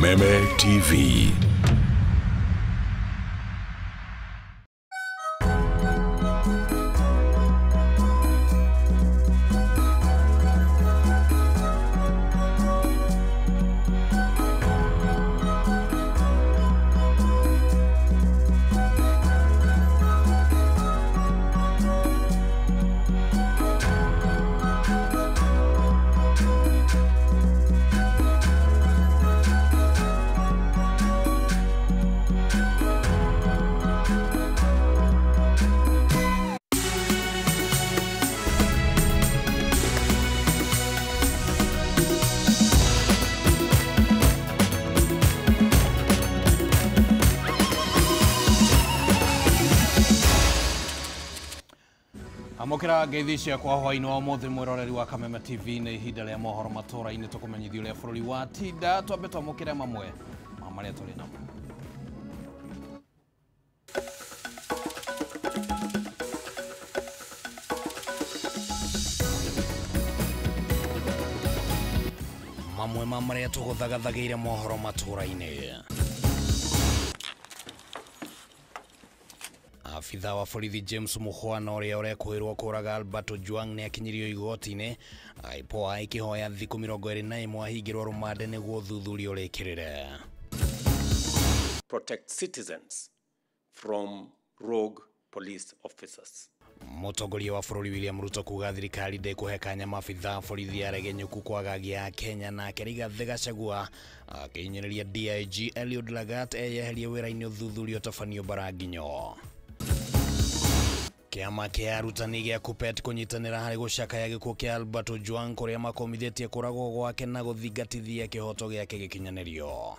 Kameme TV. Amokera ngeithi ciakwa hwainĩ wa ũmũthĩ mwĩroreri wa Kameme TV nĩ ihinda rĩa mohoro matũra-inĩ tũkũmenyithia ũrĩa bũrũri wa tinda. Twambe twamũkĩre mamwe ma marĩa tũrĩ namo. Mamwe ma marĩa tũgũthagathagĩire mohoro matũra-inĩ. Afitha wa borithi James Mukhwana ũrĩa ũrekwĩrwo kũraga Albert Ojwang nĩ akinyirio igoti-inĩ. IPOA ĩkĩhoya thikũ 21 ahingĩrwo rũmande nĩguo ũthuthuria ũrĩkĩrĩre. Protect citizens from rogue police officers. Mũtongoria wa bũrũri William Ruto kuga thirikari ndĩkũhe kanya maabitha borithi aregenyũku kwagagia Kenya. Nake Rigathĩ Gachagua akĩhinyĩrĩria DIG Eliud Lagat eyeherie wĩra-inĩ ũthuthuria ũtabanio Mbaranginyo. Kĩama kĩa arutani gĩa KUPPET kũnyitanĩra harĩ gũcakaya gĩkuũ kĩa Albert Ojwang kũrĩa makomithĩtie kũragwo gwake na gũthingatithia kĩhoto gĩake gĩkinyanĩrio.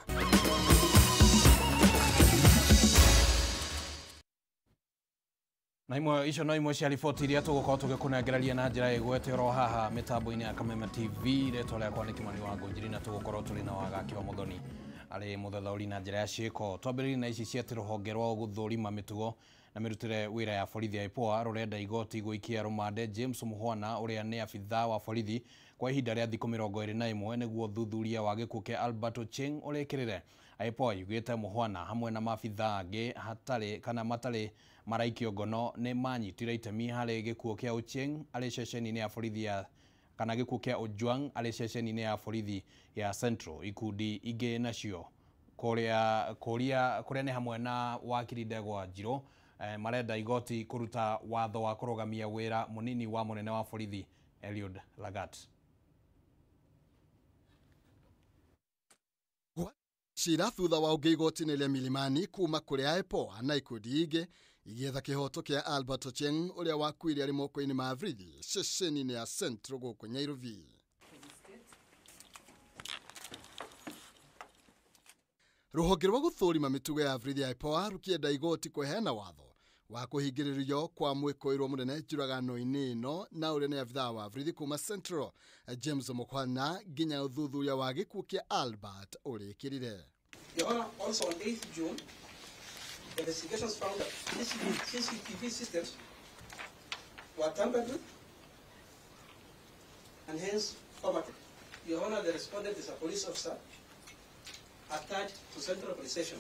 Na imwe icio no imwe cia riboti iria tũgũkorwo tũgĩkũnengereria na njĩra ĩgwete oro haha mĩtambo-inĩ ya Kameme TV. Rĩtwa rĩakwa nĩ Kimani wa Ngũnjiri na tũgũkorwo tũrĩ na Wagaki wa Mũthoni arĩ mũthathaũri na njĩra ya ciĩko. Twambĩrĩrie na ici cia atĩ rũhonge rwa gũthũrima mĩtugo na mĩrutĩre wĩra ya borithi ya IPOA rũrenda igoti gũikia rũmande James Mukhwana ũrĩa nĩ abitha wa borithi kwa ihinda rĩa thikũ 21 nĩguo ũthuthuria wa gĩkuũ kĩa Albert Ochieng ũrĩkĩrĩre. IPOA yugĩte Mukhwana hamwe na maabitha angĩ hatarĩ kana matarĩ maraikio ngono nĩ manyitire itemi harĩ gĩkuũ kĩa Ochieng arĩ ceceni-inĩ ya borithi ya kana gĩkuũ kĩa Ojwang arĩ ceceni-inĩ ya borithi ya Central. Ikundi ingĩ nacio kũrĩa nĩ hamwe na wakiri Ndegwa Njirũ marenda igoti kũruta watho wa kũrũgamia wĩra mũnini wa mũnene wa borithi Eliud Lagat. Cira thutha wa ũngĩ igoti-inĩ rĩa Milimani kuma kũrĩ IPOA na ikundi ingĩ igĩetha kĩhoto kĩa Albert Ochieng ũrĩa wakuire arĩ moko-inĩ ma borithi ceceni-inĩ ya Central gũkũ Nairobi. Rũhonge rwa gũthũrima mĩtugo ya borithi ya IPOA rũkĩenda igoti kũheana watho wa kũhingĩrĩrio kwa mwĩkũĩrwo mũnene njũragano-inĩ ĩno na ũrĩa nĩ abithaa wa borithi kuma Central James Mukhwana nginya ũthuthuria wa gĩkuũ kĩa Albert ũrĩkĩrĩre. Your Honor, also on 8th June, investigations found that CCTV systems were tampered with and hence formatted. Your Honor, the respondent is a police officer attached to Central Police Station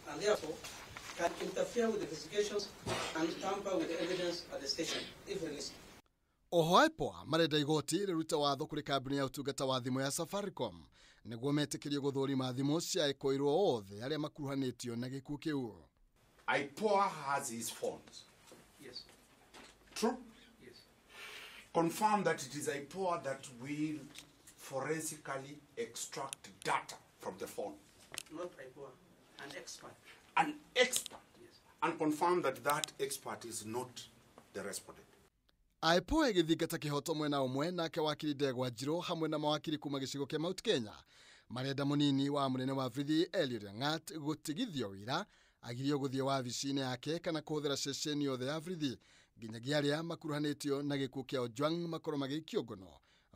and therefore can interfere with the investigations and tamper with the evidence at the station if released. Oho IPOA marenda igoti rĩrute watho kũrĩ kambuni ya ũtungata wa thimũ ya Safaricom nĩguo metĩkĩrio gũthũrima thimũ cia ekũĩrwo othe arĩa makuruhanĩtio na gĩkuũ kĩu. IPOA has his phones. Yes. True? Yes. Confirm that it is IPOA that will forensically extract data from the phone. Not IPOA, an expert. An expert. Yes. And confirm that that expert is not the respondent. IPOA ĩgĩthingata kĩhoto mwena ũmwe nake wakiri Ndegwa Njirũ hamwe na mawakiri kuma gĩcigo kĩa Mount Kenya marenda mũnini wa mũnene wa borithi Eliud Lagat gũtigithio wĩra agirio gũthiĩ wabici-inĩ yake kana kũhũthĩra ceceni yothe ya borithi nginyagia arĩa makuruhanĩtio na gĩkuũ kĩa Ojwang makorwo magĩikio ngono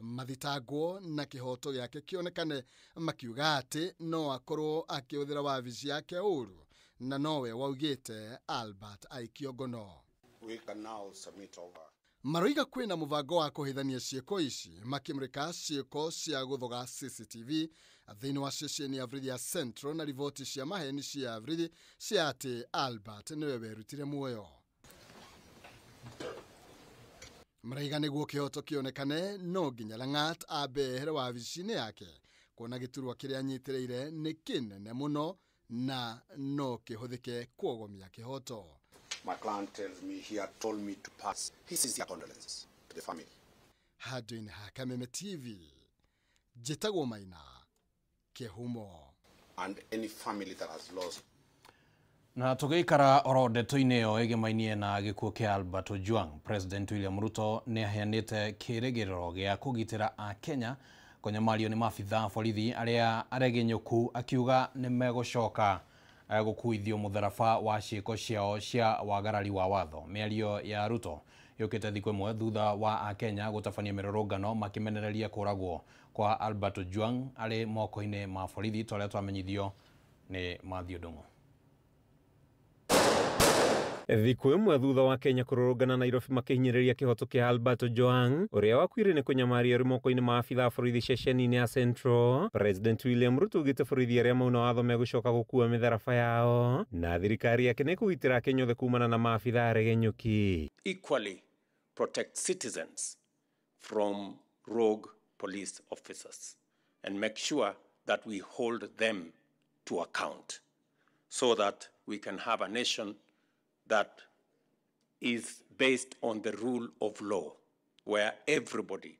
mathitangwo na kĩhoto gĩake kĩonekane, makiuga atĩ no akorwo akĩhũthĩra wabici yake ũru na nowe waugĩte Albert aikio ngono. We can now submit over. Maroiga kwĩna mũbango wa kũhithania ciĩko ici makĩmũrĩka ciĩko cia gũthoga CCTV thĩinĩ wa ceceni ya borithi ya Central na riboti cia maheni cia borithi cia atĩ Albert nĩwe werutire muoyo. Maraiga nĩguo kĩhoto kĩonekane no nginya Lang'at ambe ehere wabici-inĩ yake kuona gĩturwa kĩrĩa anyitĩrĩire nĩ kĩnene mũno na no kĩhũthĩke kuogomia kĩhoto. My client tells me he had told me to pass his sincere condolences to the family. Handũ-inĩ ha Kameme TV, njĩtagwo Maina Kĩhumo. And any family that has lost. Na tũgĩikara oro ndeto-inĩ ĩyo ĩgĩmainie na gĩkuũ kĩa Albert Ojwang, President William Ruto nĩ aheanĩte kĩrĩgĩrĩro gĩa kũgitĩra Akenya kũnyamario nĩ maabitha borithi arĩa aregenyũku, akiuga nĩ megũcoka gũkuithio mũtharaba wa ciĩko ciao cia wagarari wa watho. Mĩario ya Ruto yũkĩte thikũ ĩmwe thutha wa Akenya gũtabania mĩrũrũngano makĩmenereria kũragwo kwa Albert Ojwang arĩ moko-inĩ ma borithi ta ũrĩa twamenyithio nĩ Matthew Ndung'u. Thikũ ĩmwe thutha wa Kenya kũrũrũngana Nairobi makĩhinyĩrĩria kĩhoto kĩa Albert Ojwang ũrĩa wakuire nĩ kũnyamario arĩ moko-inĩ ma abitha a borithi ceceni-inĩ ya Central, President William Ruto augĩte borithi arĩa mauna watho megũcoka gũkua mĩtharaba yao na thirikari yake nĩ kũgitĩra Akenya othe kumana na maabitha aregenyũki. Equally protect citizens from rogue police officers and make sure that we hold them to account so that we can have a nation that is based on the rule of law, where everybody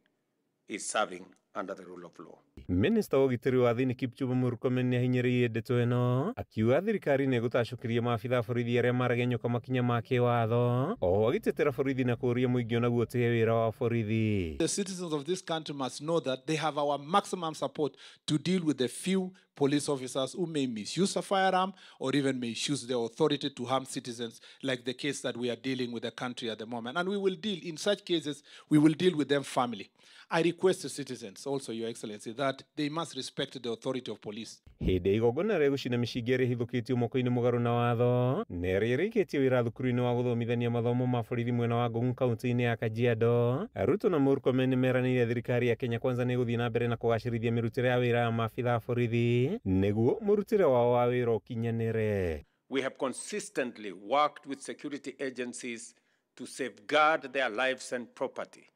is serving under the rule of law. Minista wa ũgitĩri wa thĩinĩ Kipchumba Murkomen nĩahinyĩrĩirie ndeto ĩno akiuga thirikari nĩĩgũtacũkĩria maabitha a borithi arĩa maregenyũka makinya ma kĩwatho, oho agĩtetera borithi na kũũria mũingĩ onaguo ũtĩe wĩra wa borithi. The citizens of this country must know that they have our maximum support to deal with the few police officers who may misuse a firearm or even may misuse their authority to harm citizens, like the case that we are dealing with the country at the moment. And we will deal, in such cases, we will deal with them firmly. I request the citizens also, Your Excellency, that they must respect the authority of police. Hĩndĩ ya igongona rĩa gũcina mĩcinga ĩrĩa ĩhithũkĩtio moko-inĩ mũgarũ na watho na ĩrĩa ĩrĩkĩtie wĩra thukuru-inĩ wa gũthomithania mathomo ma borithi mwena wa Ngong kaunti-inĩ ya Kajiado, Ruto na Murkomen nĩmeranĩire thirikari ya Kenya Kwanza nĩ ĩgũthiĩ na mbere na kũgacĩrithia mĩrutĩre ya wĩra ya maabitha a borithi nĩguo mũrutĩre wao wa wĩra ũkinyanĩre. We have consistently worked with security agencies to safeguard their lives and property,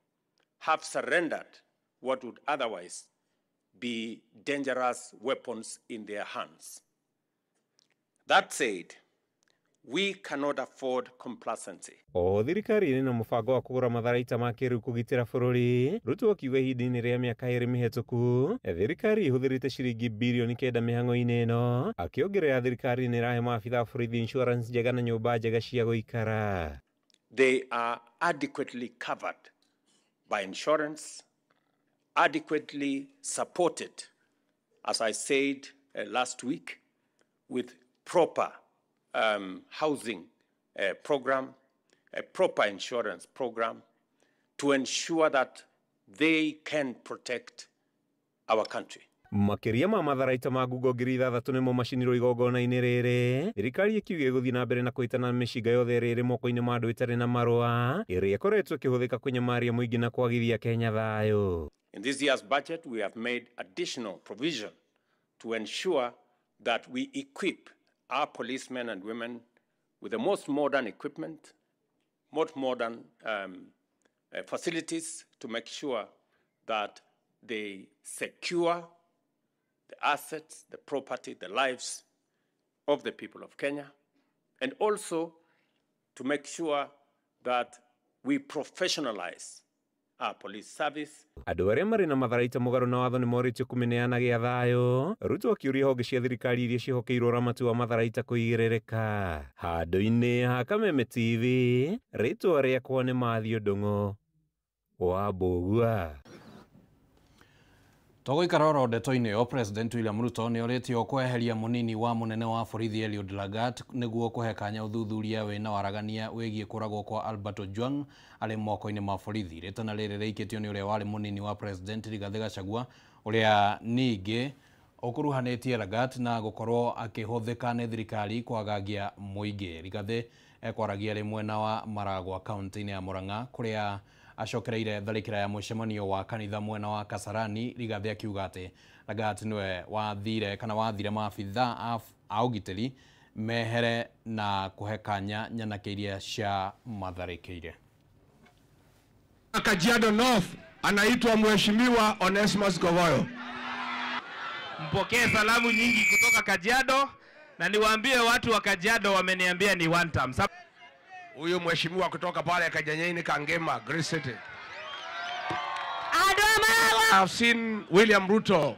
have surrendered what would otherwise be dangerous weapons in their hands. That said, we cannot afford complacency. O thirikari ĩrĩ na mũbango wa kũgũra matharaita ma kĩrĩu kũgitĩra bũrũri, Ruto akiuga ihinda-inĩ rĩa mĩaka 2 mĩhetũku thirikari ĩhũthĩrĩte ciringi birioni 9 mĩhang'o-inĩ ĩno, akĩongerera thirikari nĩ ĩrahe maabitha a borithi insurance njega na nyũmba njega cia gũikara. They are adequately covered by insurance, adequately supported, as I said last week, with proper housing program, a proper insurance program, to ensure that they can protect our country. Makĩria ma matharaita ma ngungo 6,000 nĩmo macinirwo igongona-inĩ rĩrĩ, thirikari ĩkiuga ĩgũthiĩ na mbere na kũhĩtana mĩcinga yothe ĩrĩa ĩrĩ moko-inĩ ma andũ ĩtarĩ na marũa ĩrĩa ĩkoretwo ĩkĩhũthĩka kũnyamaria mũingĩ na kwagithia Kenya thayũ. In this year's budget, we have made additional provision to ensure that we equip our policemen and women with the most modern equipment, most modern facilities to make sure that they secure the assets, the property, the lives of the people of Kenya, and also to make sure that we professionalize our police service. Andũ arĩa marĩ na matharaita mũgarũ na watho nĩ morĩtio kũmĩneana gĩa thayũ, Ruto akĩũria honge cia thirikari iria ciĩhokeirwo ũramati wa matharaita kũigĩrĩrĩka. Handũ-inĩ ha Kameme TV, rĩtwa rĩakwa nĩ Matthew Ndung'u wa Mbũgua. Tũgũikara oro ndeto-inĩ ĩyo, President William Ruto nĩ orĩtio kweheria mũnini wa mũnene wa borithi Eliud Lagat nĩguo kũhe kanya ũthuthuria wĩna waragania wĩgiĩ kũragwo kwa Albert Ojwang arĩ moko-inĩ ma borithi. Rĩtana rĩrĩ rĩikĩtio nĩ ũrĩa warĩ mũnini wa President Rigathĩ Gachagua, ũrĩa ningĩ ũkuruhanĩtie Lagat na gũkorwo akĩhũthĩka nĩ thirikari kwagagia mũingĩ. Rigathĩ ekwaragia arĩ mwena wa Maragwa kaunti-inĩ ya Murang'a kũrĩa Acokereire tharĩkĩra ya mũcemanio wa kanitha mwena wa Kasarani. Rigathi akiuga atĩ Lagat nĩwe wathire kana wathire maabitha a ũgitĩri mehere na kũhe kanya nyanake iria cia matharĩkĩire. Kajiado North anaitwa Mheshimiwa Onesmus Gogoyo. Mpokee salamu nyingi kutoka Kajiado na niwaambie watu wa Kajiado wameniambia ni one term. Huyu mheshimiwa kutoka pale Kajanyaini Kangema, Great City. I've seen William Ruto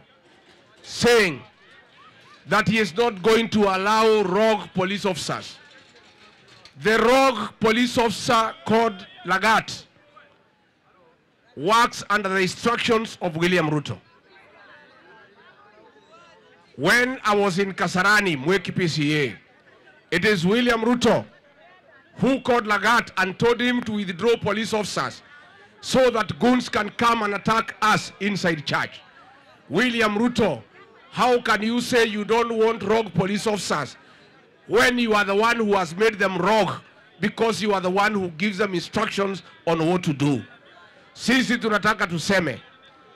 saying that he is not going to allow rogue police officers. The rogue police officer called Lagat works under the instructions of William Ruto. When I was in Kasarani, Mweki PCA, it is William Ruto who called Lagat and told him to withdraw police officers so that goons can come and attack us inside church. William Ruto, how can you say you don't want rogue police officers when you are the one who has made them rogue, because you are the one who gives them instructions on what to do? Sisi tunataka tuseme,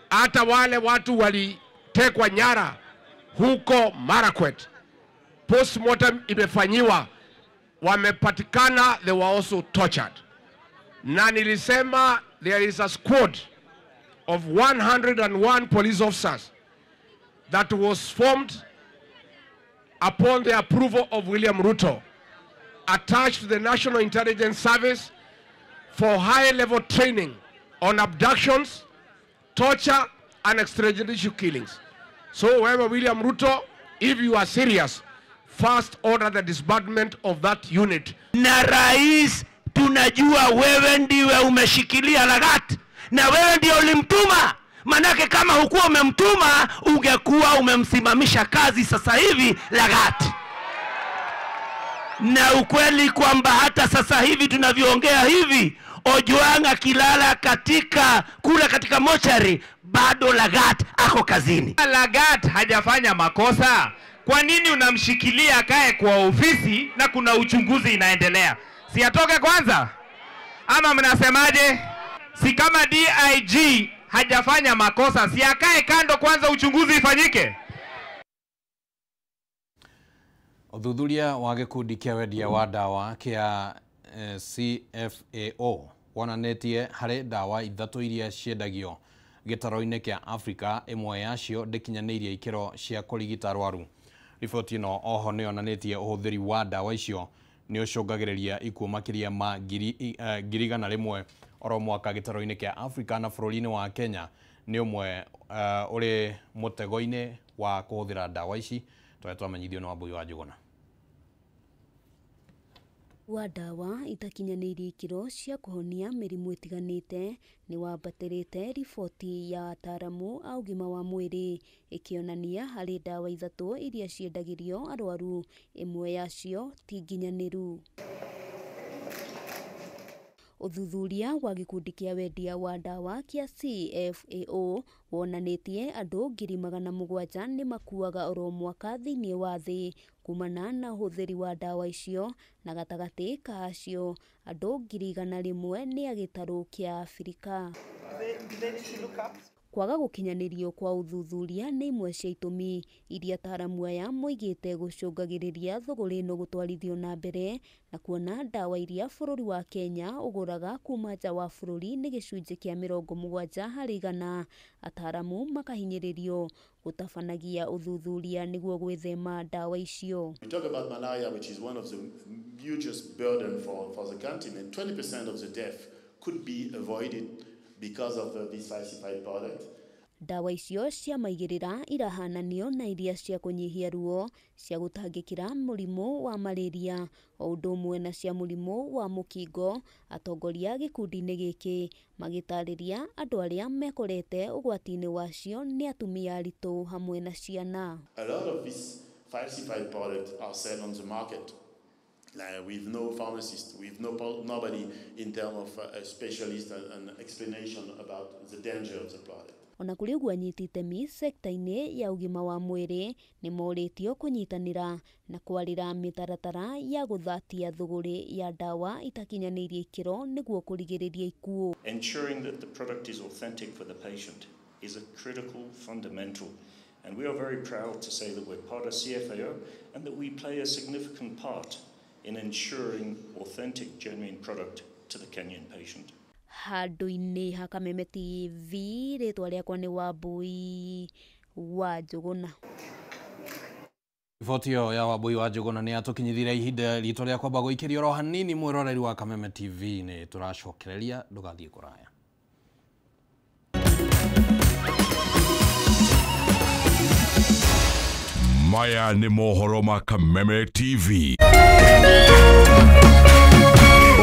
hata wale watu walitekwa nyara huko Marakwet, postmortem imefanyiwa, wamepatikana, they were also tortured. Na nilisema there is a squad of 101 police officers that was formed upon the approval of William Ruto, attached to the National Intelligence Service for high-level training on abductions, torture, and extrajudicial killings. So whoever William Ruto, if you are serious, first order the disbandment of that unit. Na rais, tunajua wewe ndiwe umeshikilia Lagat na wewe ndio ulimtuma. Manake kama hukuwa umemtuma ungekuwa umemsimamisha kazi sasa hivi Lagat. Na ukweli kwamba hata sasa hivi tunavyoongea hivi, Ojwang akilala katika kula katika mochari, bado Lagat ako kazini. Lagat hajafanya makosa. Kwa nini unamshikilia akae kwa ofisi na kuna uchunguzi inaendelea? Si atoke kwanza? Ama mnasemaje? Si kama DIG hajafanya makosa, si akae kando kwanza uchunguzi ifanyike? Uthuthuria wa gikundi kia wendia wa ndawa kia CFAO wonanĩtie harĩ ndawa ithatũ iria ciendagio gĩtaro-inĩ kĩa Afrika, ĩmwe yacio ndĩkinyanĩirie ikĩro cia kũrigita arwaru. Riboti ĩno oho nĩyonanĩtie ũhũthĩri wa ndawa icio nĩ ũcũngagĩrĩria ikuũ makĩria ma 100,000 oro mwaka gĩtaro-inĩ kĩa Afrika, na bũrũri-inĩ wa Kenya nĩ ũmwe ũrĩ mũtego-inĩ wa kũhũthĩra ndawa ici. Tũrĩa twamenyithio nĩ Wambui wa Njũgũna. Wa ndawa itakinyanĩirie ikĩro cia kũhonia mĩrimũ ĩtiganĩte nĩ wambatĩrĩte riboti ya ataaramu a ũgima wa mwĩrĩ ĩkĩonania harĩ ndawa ithatũ iria ciendagĩrio arwaru, ĩmwe yacio ti nginyanĩru. Ũthuthuria wa gĩkundi kĩa wendia wa ndawa kĩa CFAO wonanĩtie andũ 700,000 nĩ makuaga oro mwaka thĩinĩ wa thĩ kumana na ũhũthĩri wa ndawa icio, na gatagatĩ ka acio andũ 100,000 nĩ a gĩtarũ kĩa Afrika. Kwaga gũkinyanĩrio kwa ũthuthuria nĩ imwe cia itũmi iria ataaramu aya moigĩte gũcũngagĩrĩria thũgũrĩ ĩno gũtwarithio na mbere, na kuona ndawa iria bũrũri wa Kenya ũgũraga kuma nja wa bũrũri nĩ gĩcunjĩ kĩa 70 harĩ igana. Ataaramu makahinyĩrĩrio gũtabanagia ũthuthuria nĩguo gwĩthema ndawa icio. We talk about malaria, which is one of the hugest burden for the continent. 20% of the death could be avoided because of this falsified product. Ndawa icio cia maigĩrĩra irahananio na iria cia kũnyihia ruo, cia gũtangĩkĩra mũrimũ wa malaria o ũndũ ũmwe na cia mũrimũ wa mũkingo. Atongoria gĩkundi-inĩ gĩkĩ magĩtarĩria andũ arĩa mekorete ũgwati-inĩ wacio nĩ atumia aritũ hamwe na ciana. A lot of these falsified products are sold on the market. Like, with no pharmacist, with nobody in terms of a specialist and explanation about the danger of the product. Ona kũrĩ ũguo anyiti itemi sekta-inĩ ya ũgima wa mwĩrĩ nĩ morĩtio kũnyitanĩra na kwarĩra mĩtaratara ya gũthatia thũgũrĩ ya ndawa itakinyanĩirie ikĩro nĩguo kũrigĩrĩria ikuũ. Ensuring that the product is authentic for the patient is a critical fundamental, and we are very proud to say that we're part of CFAO and that we play a significant part in ensuring authentic, genuine product to the Kenyan patient. Handũ-inĩ ha Kameme TV, rĩtwa rĩakwa nĩ Wambui wa Njũgũna. Riboti ĩyo ya Wambui wa Njũgũna nĩ yatũkinyithirie ihinda ritũ rĩa kwamba gũikĩrio oro hanini. Mwĩroreri wa Kameme TV, nĩ tũracokereria, ndũgathiĩ kũraya. Maya nĩ mohoro ma Kameme TV.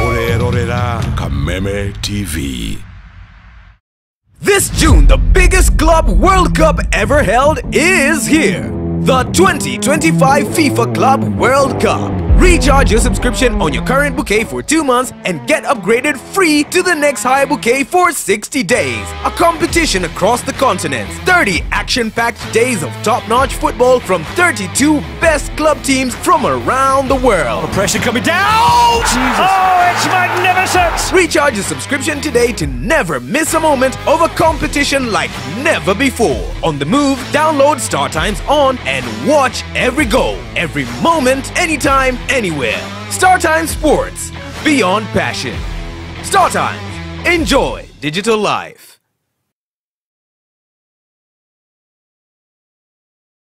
Ũrerorera Kameme TV. This June, the biggest club World Cup ever held is here. The 2025 FIFA Club World Cup. Recharge your subscription on your current bouquet for 2 months and get upgraded free to the next higher bouquet for 60 days. A competition across the continents. 30 action-packed days of top-notch football from 32 best club teams from around the world. The pressure coming down! Jesus. Oh, it's magnificent! Recharge your subscription today to never miss a moment of a competition like never before. On the move, download StarTimes On and watch every goal, every moment, anytime, anywhere. StarTimes Sports, beyond passion. StarTimes, enjoy digital life.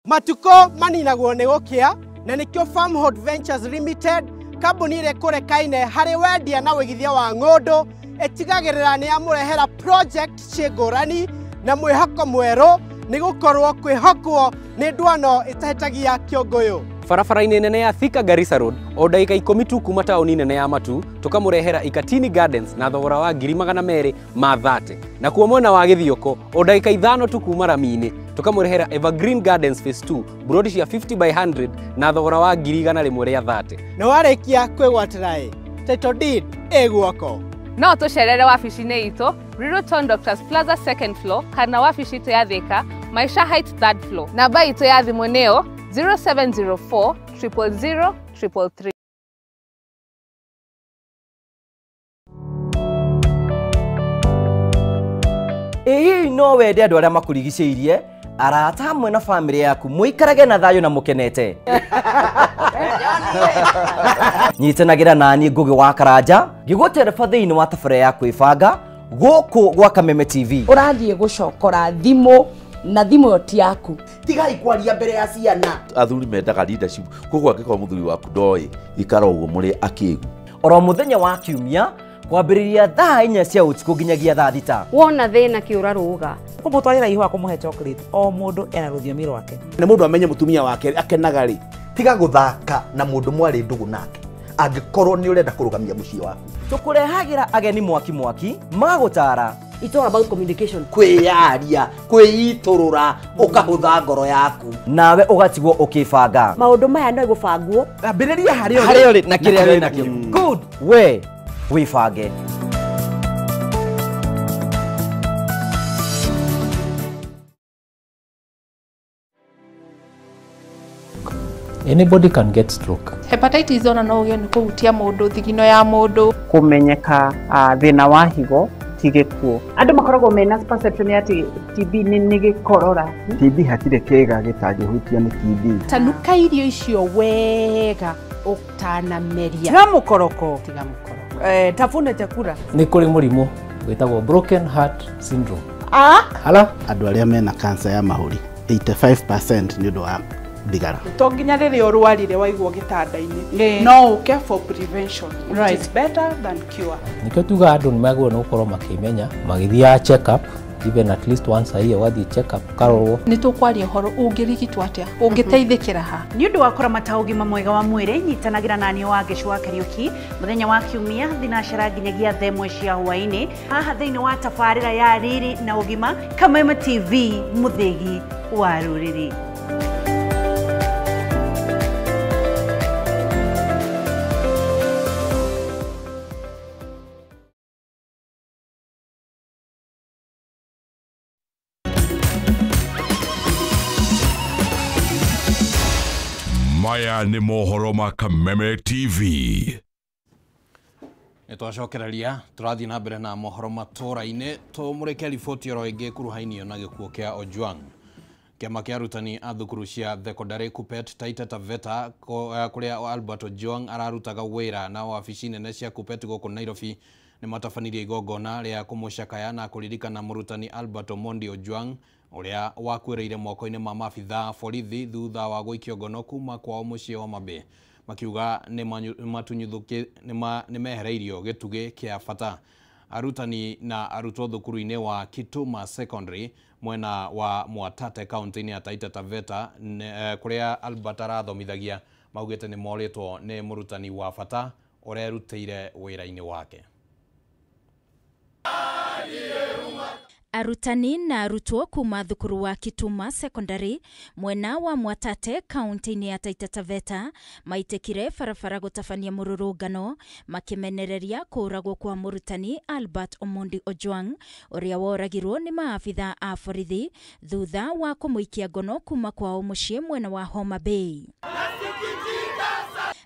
Matuko maninagwo nĩ gũkĩa na nĩkĩo Farmhold Ventures Limited, kambuni ĩrĩa ĩkũrekaine harĩ wendia na wĩigithia wa ng'ũndũ, ĩtigagĩrĩra nĩ yamũrehera project ciĩ ngũrani na mwĩhoko mwerũ, nĩ gũkorwo kwĩhokwo nĩ ndwano ĩtahĩtagia kĩũngũyũ. Barabara-inĩ nene ya Thika Garissa Road, o ndagĩka 10 tu kuma taũni nene ya Matu, tũkamũrehera Ikatini Gardens na thogora wa 230,000. Na kuo mwena wa Gĩthioko, o ndagĩka 5 tu kuma rami-inĩ, tũkamũrehera Evergreen Gardens Phase 2, buroti cia 50 by 100 na thogora wa 130,000. Na warĩkia kwĩgwatĩra ĩ, title deed ĩ guoko. No tũcerere wabici-inĩ itũ Riruton Doctors Plaza 2nd floor kana wabici itũ ya Thika Maisha Heights 3rd floor. Namba itũ ya thimũ nĩyo 0704 000 333. Ĩ hihi no wende andũ arĩa makũrigicĩirie, arata hamwe na bamĩrĩ yaku mũikarage na thayũ na mũkenete? Nyitanagĩra nani Ngũgĩ wa Karanja ngĩgũtereba thĩinĩ wa tabarĩra ya kwĩbanga gũkũ gwa Kameme TV. Ũrathiĩ gũcokora thimũ na thimũ ĩyo ti yaku. Tigai kwaria mbere ya ciana. Athuri mendaga leadership, koguo angĩkorwo mũthuri waku ndoĩ ikara ũguo mũrĩ akĩgu. Oro mũthenya wa kiumia kwambĩrĩria thaa 4 cia ũtukũ nginyagia thaa 6. Wona thĩna kĩũra rũga. Kũmũtwarĩra ihũa kũmũhe chocolate, o mũndũ ena rũthiomi rwake. Nĩ mũndũ amenye mũtumia wake akenaga rĩ. Tiga gũthaka na mũndũ mwarĩ ndũgũ nake angĩkorwo nĩ ũrenda kũrũgamia mũciĩ waku. Tũkũrehagĩra ageni mwaki mwaki magũtara. It's all about communication. Kwĩyaria, kwĩitũrũra, ũkahũtha ngoro yaku. Nawe ũgatigwo ũkĩbanga. Maũndũ maya no gũbangwo. Ambĩrĩria harĩa ũrĩ na kĩrĩa wĩ nakĩo. Good. We wĩbange. Anybody can get stroke. Hepatitis ona no ũgĩe nĩ kũhutia mũndũ, thigino ya mũndũ. Kũmenyeka thĩna wa higo ti gĩkuũ. Andũ makoragwo mena perception ya atĩ TB nĩ gĩkorora. TB hatirĩ kĩĩga gĩtangĩhutio nĩ TB. Tanuka irio icio wega ũtanameria. Tiga mũkoroko. Tiga mũkoroko. Tafuna chakula. Nĩ kũrĩ mũrimũ wĩtagwo broken heart syndrome. Hala? Andũ arĩa mena cancer ya mahũri 85% nĩ ũndũ wa thigara. To nginya rĩrĩa ũrwarire waigwo gĩtanda-inĩ, no ũke for prevention, which is better than cure. Nĩkĩo tugaga andũ nĩ magĩrĩirwo nĩ gũkorwo makĩmenya, magĩthiaga check up even at least once a year, ũgathiĩ check up ũkarorwo. Nĩ tũkwaria ũhoro ũngĩrigitwo atĩa, ũngĩteithĩkĩra ha. Nĩ ũndũ wa kũramata ũgima mwega wa mwĩrĩ, nyitanagĩra naniĩ wa Ngĩcu wa Kariũki mũthenya wa kiumia thinacera nginyagia thaa 1 cia hwaĩ-inĩ haha thĩinĩ wa tabarĩra ya Riri na Ũgima, Kameme TV, mũthĩgi wa rũrĩrĩ. Maya nĩ mohoro ma Kameme TV. Nĩ twacokereria tũrathiĩ na mbere na mohoro matũra-inĩ tũmũrĩke riboti oro ĩngĩ ĩkuruhainio na gĩkuũ kĩa Ojwang. Kĩama kĩa arutani a thukuru cia thekondarĩ KUPPET Taita Taveta kũrĩa Albert Ojwang ararutaga wĩra na wabici nene cia KUPPET gũkũ Nairobi nĩ matabanirie igongona rĩa kũmũcakaya na kũririkana mũrutani Albert Omondi Ojwang ũrĩa wakuĩrĩire moko-inĩ ma maabithaa borithi thutha wa gũikio ngono kuma kwao mũciĩ wa Homa-Bay, makiuga nĩ mehereirio gĩtugĩ kĩa bata. Arutani na arutwo thukuru-inĩ wa Kituma Secondary mwena wa Mwatate kaunti-inĩ ya Taita Taveta kũrĩa Albert arathomithagia maugĩte nĩ morĩtwo nĩ mũrutani wa bata ũrerutĩire wĩra-inĩ wake. Arutani na arutwo kuma thukuru wa Kituma Secondary mwena wa Mwatate kaunti-inĩ ya Taita Taveta maitikire barabara gũtabania mũrũrũngano makimenereria kũragwo kwa mũrutani Albert Omondi Ojwang ũrĩa woragirwo nĩ maabitha a borithi thutha wa kũmũikia ngono kuma kwao mũciĩ mwena wa Homa Bay.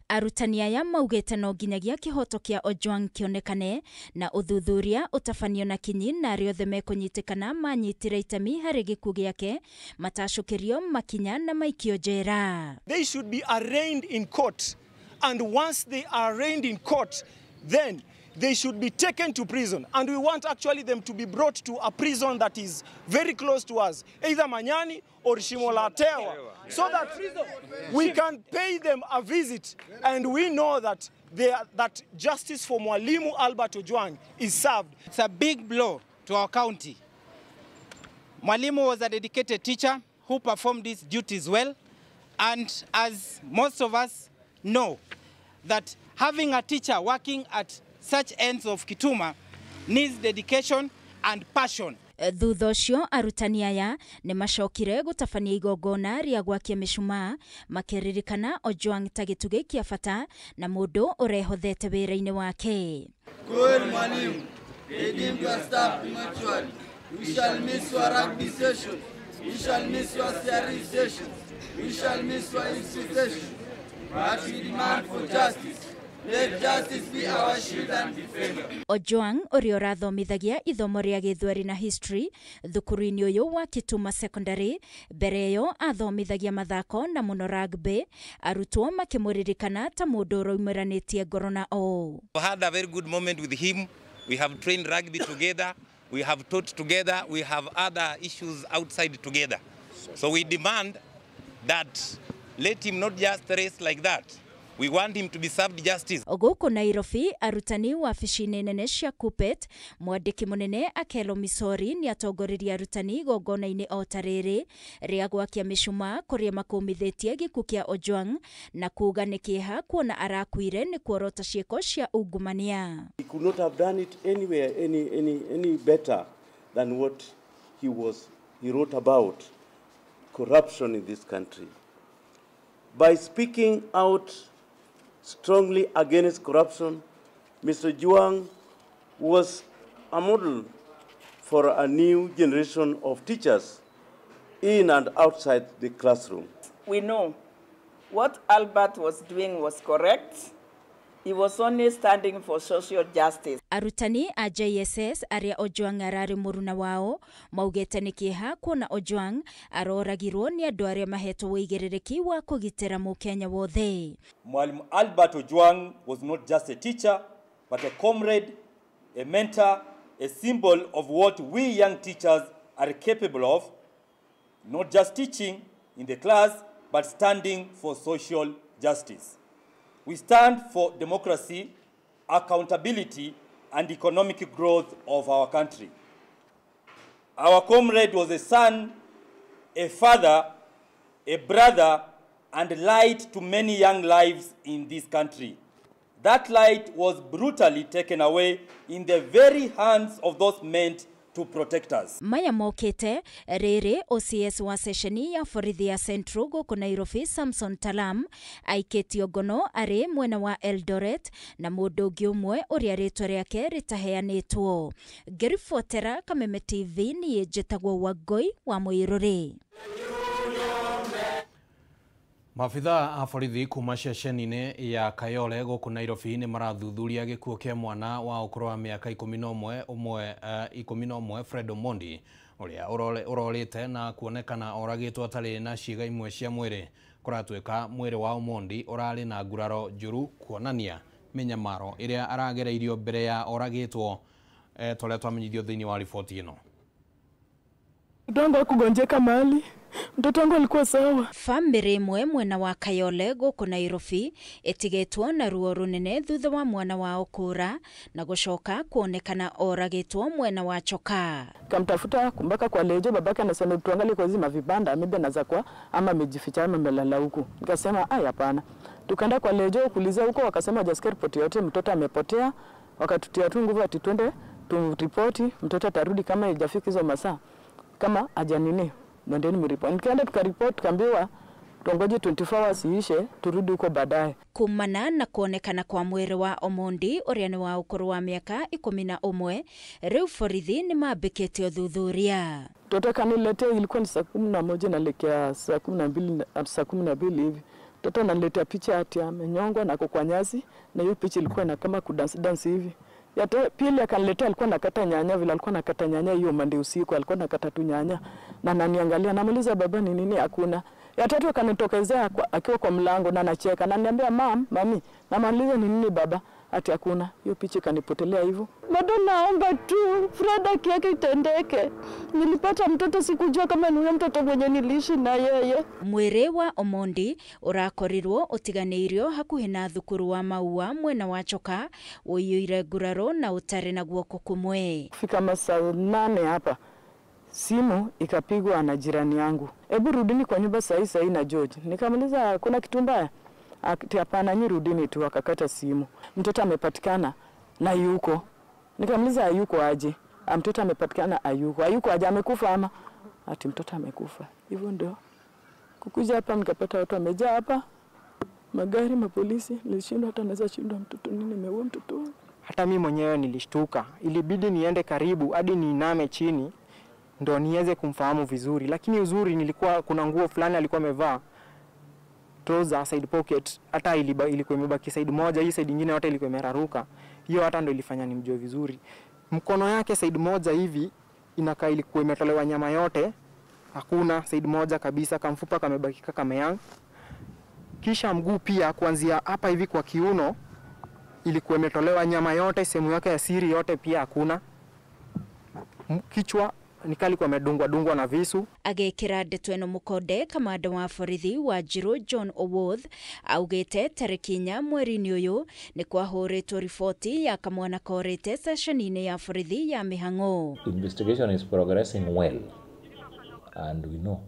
Arutani aya maugĩte no nginyagia kĩhoto kĩa Ojwang kĩonekane na ũthuthuria ũtabanio na kinyi na arĩa othe mekũnyitĩkana manyitire itemi harĩ gĩkuũ gĩake matacũkĩrio makinya na maikio njera. They should be arraigned in court, and once they are arraigned in court, then they should be taken to prison, and we want actually them to be brought to a prison that is very close to us, either Manyani or Shimo La Tewa, so that we can pay them a visit and we know that that justice for Mwalimu Albert Ojwang is served. It's a big blow to our county. Mwalimu was a dedicated teacher who performed his duties well, and as most of us know, that having a teacher working at such ends of Kituma needs dedication and passion. Thutha ũcio arutani aya nĩ macokire gũtabania igongona rĩa gwakia mĩcumaa makĩririkana Ojwang ta gĩtugĩ kĩa bata na mũndũ ũrehothete wĩra-inĩ wake. Kweli mwalimu, redeemed your staff prematurely. We shall miss your rugby sessions. We shall miss your CRE sessions. We shall miss your history sessions. But we demand for justice. Let justice be our shield and defender. Ojwang ũrĩa ũrathomithagia ithomo rĩa gĩthweri na history thukuru-inĩ ũyũ wa Kituma Secondary mbere ĩyo athomithagia mathako na mũno rugby, arutwo makĩmũririkana ta mũndũ ũraumĩranĩtie ngoro na o. We had a very good moment with him. We have trained rugby together. We have taught together. We have other issues outside together. So we demand that let him not just race like that. We want him to be served justice. Gũkũ Nairobi arutani wabici-inĩ nene cia KUPPET mwandĩki mũnene Akelo Misori nĩ atongoririe arutani igongona-inĩ o ta rĩrĩ rĩa gwakia mĩcumaa kũrĩa makũmithĩtie gĩkuũ kĩa Ojwang na kuuga nĩ kĩeha kuona arakuire nĩ kuorota ciĩko cia ungumania. He could not have done it anywhere any better than what he wrote about corruption in this country. By speaking out strongly against corruption, Mr. Ojwang was a model for a new generation of teachers in and outside the classroom. We know what Albert was doing was correct. He was only standing for social justice. Arutani a JSS arĩa Ojwang ararĩ mũruna wao maugĩte nĩ kĩeha kuona Ojwang aroragirwo nĩ andũ arĩa mahetwo ũigĩrĩrĩki wa kũgitĩra mũkenya wothe. Mwalimu Albert Ojwang was not just a teacher but a comrade, a mentor, a symbol of what we young teachers are capable of, not just teaching in the class but standing for social justice. We stand for democracy, accountability, and economic growth of our country. Our comrade was a son, a father, a brother, and light to many young lives in this country. That light was brutally taken away in the very hands of those meant to protect us. Maya mokete rĩrĩ OCS wa ceceni ya borithi ya Central gũkũ Nairobi Samson Talam aikĩtio ngono arĩ mwena wa Eldoret na mũndũ ũngĩ ũmwe ũrĩa rĩtwa rĩake rĩtaheanĩtwo. Ngĩribotera Kameme TV niĩ njĩtagwo Wangũi wa Mũirũrĩ. Maabithaa a borithi kuma ceceni-inĩ ya Kayole gũkũ Nairobi nĩ marathuthuria gĩkuũ kĩa mwana wa ũkũrũ wa mĩaka 11 Fred Omondi ũrĩa ũrorĩte na kuonekana oragĩtwo atarĩ na ciĩga imwe cia mwĩrĩ. Kũratuĩka mwĩrĩ wa Omondi ũrarĩ na nguraro njũru kuonania mĩnyamaro ĩrĩa aragereirio mbere ya oragĩtwo, ta ũrĩa twamenyithio thĩinĩ wa riboti ĩno. Mtoto wangu hakugonjeka mahali, mtoto wangu alikuwa sawa. Famĩlĩ ĩmwe mwena wa Kayole gũkũ Nairobi ĩtigĩtwo na ruo rũnene thutha wa mwana wao kũra na gũcoka kuonekana oragĩtwo mwena wa Chokaa. Kamtafuta mpaka kwa lejo, babake anasema tuangalie kwa hizi mavibanda, maybe anaweza kuwa ama amejificha ama amelala huku. Nikasema ai hapana. Tukaenda kwa lejo kuuliza huko, wakasema hajasikia ripoti yote, mtoto amepotea. Wakatutia tu nguvu ati twende turipoti, mtoto atarudi kama haijafika hizo masaa. Kama haja nini, mwendeni mripoti. Nikaenda tukaripoti, tukaambiwa tuongoje 24 hours iishe turudi huko baadaye. Kumana na kuonekana kwa mwĩrĩ wa Omondi ũrĩa nĩ wa ũkũrũ wa mĩaka 11 rĩu borithi nĩ mambĩkĩte ũthuthuria. Mtoto kaniletea, ilikuwa ni saa 11 naelekea saa 12, saa 12 hivi. Mtoto ananiletea picha ati amenyongwa na kwa nyasi, na hiyo picha ilikuwa na kama kudance dance hivi. Ya pili akaniletea, alikuwa anakata nyanya vile alikuwa anakata nyanya hiyo Monday usiku, alikuwa anakata tu nyanya na ananiangalia, namuuliza baba ni nini, hakuna. Ya tatu akanitokezea akiwa kwa mlango na anacheka na ananiambia mam, mami, namuuliza ni nini baba, ati hakuna. Hiyo picha ikanipotelea hivyo. Bado naomba tu Fred haki yake itendeke. Nilipata mtoto sikujua kama ni huyo mtoto mwenye niliishi na yeye. Mwĩrĩ wa Omondi ũrakorirwo ũtiganĩirio hakuhĩ na thukuru wa Maua mwena wa Chokaa ũiyũire nguraro na ũtarĩ na guoko kũmwe. Kufika masaa 8 hapa simu ikapigwa na jirani yangu. Hebu rudini kwa nyumba saa hii na George. Nikamuuliza kuna kitu mbaya? Ati hapana, nyi rudini tu. Akakata simu. Mtoto amepatikana na yuko. Nikamuuliza hayuko aje? Mtoto amepatikana hayuko. Hayuko aje, amekufa ama? Ati mtoto amekufa. Hivyo ndio. Kukuja hapa nikapata watu wamejaa hapa. Magari, mapolisi, nilishindwa hata naweza shindwa mtoto nini, nimeua mtoto. Hata mimi mwenyewe nilishtuka. Ilibidi niende karibu hadi niiname chini ndo niweze kumfahamu vizuri. Lakini uzuri nilikuwa kuna nguo fulani alikuwa amevaa, trouser side pocket, hata ilikuwa imebaki side moja, hii side nyingine yote ilikuwa imeraruka. Hiyo hata ndo ilifanya nimjue vizuri. Mkono yake side moja hivi inakaa ilikuwa imetolewa nyama yote, hakuna side moja kabisa, kamfupa kamebaki kama. Kisha mguu pia kuanzia hapa hivi kwa kiuno ilikuwa imetolewa nyama yote, sehemu yake ya siri yote pia hakuna. Kichwa nikali kwa medungwa dungwa na visu. Agekira ndeto ĩno mũkonde kamanda wa borithi wa Njirũ John Owuoth augĩte tarĩki 4 mweri-inĩ ũyũ nĩ kwahũrĩtwo riboti ya kamwana korĩte ceceni-inĩ ya borithi ya Mĩhang'o. Investigation is progressing well and we know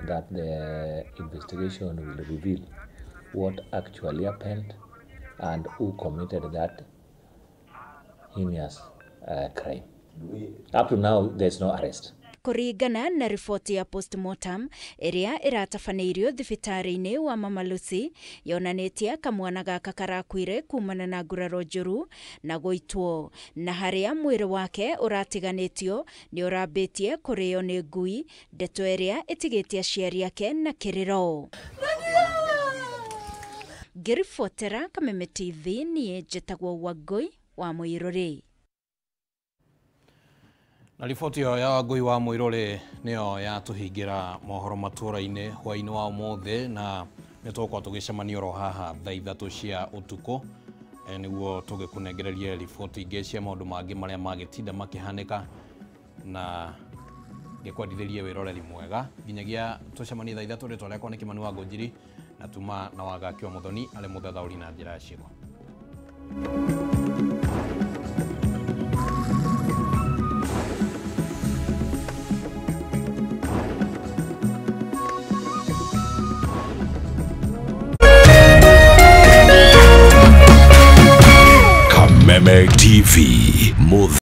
that the investigation will reveal what actually happened and who committed that heinous crime. Up to now, there's no arrest. Kũringana na riboti ya postmortem ĩrĩa ĩratabanĩirio thibitarĩ-inĩ wa Mama Lucy yonanĩtie kamwana gaka karakuire kumana na nguraro njũru na gũitwo, na harĩa mwĩrĩ wake ũratiganĩtio nĩ ũrambĩtie kũrĩo nĩ ngui, ndeto ĩrĩa ĩtigĩtie aciari ake na kĩrĩro. Ngĩribotera Kameme TV niĩ njĩtagwo Wangũi wa Mũirũrĩ. Na riboti ĩyo ya Wangũi wa Mũirũrĩ nĩyo yatũhingĩra mohoro matũra-inĩ hwaĩ-inĩ wa ũmũthĩ, na nĩ tũgũkorwo tũgĩcemania oro haha thaa 3 cia ũtukũ nĩguo tũgĩkũnengererie riboti ingĩ cia maũndũ mangĩ marĩa magĩtinda makĩhanĩka, na ngĩkwendithĩrie wĩroreri mwega nginyagia tũcemanie thaa 3. Rĩtwa rĩakwa nĩ Kĩmani wa Ngũnjiri na tuma na Wangaki wa Mũthoni arĩ mũthathaũri na njĩra ya ciĩko. Kameme TV.